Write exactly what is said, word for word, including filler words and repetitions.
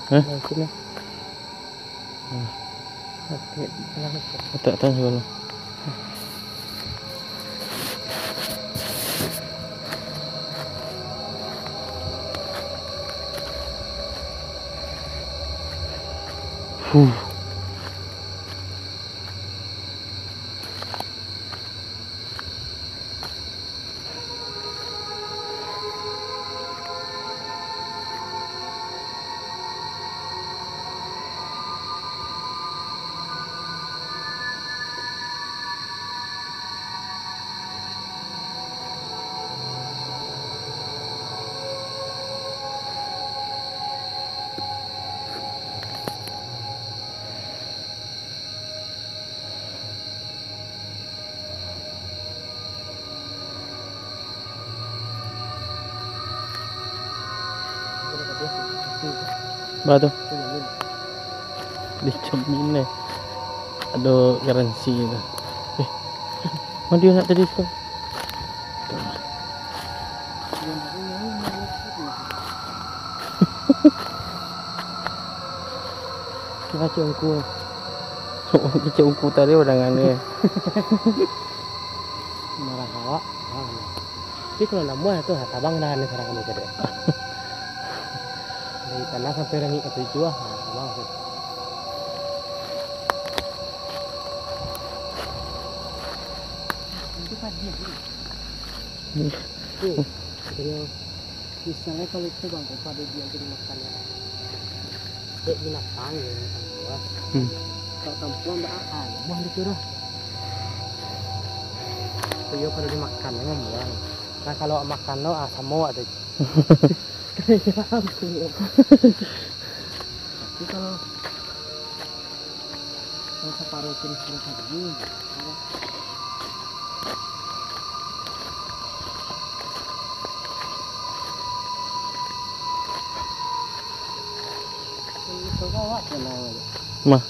Hah? Nah, sini. Nah. Oke, nah. Letak atas dulu. Huh. Bah tu. Dijamin eh. Ado garansi tu. Eh. Mandi nak tadi tu. Kira cungku. Kira cungku tadi udah ngane. Marah awak. Ah. Tapi kalau namuah tu, ha, tabang dah ni sarang kami tadi. Dari tanah sampai langik ka tujuah, ha, tabang tu. Itu padi tu. Hmm. Tu, katanya, misalnya kalau itu bang, kau pada dia jadi makan ya. Dek binatang ya, binatang buas. Hmm. Kalau kampuang, ndak, ah, namuah itu dah. Iyo, kalau dimakan, memang buah. Nah, kalau makan lo, ah, samo awak tu. Tapi kalau, kalau saparuah tu disuruh tadi, kalau awak tenang aja. Mah.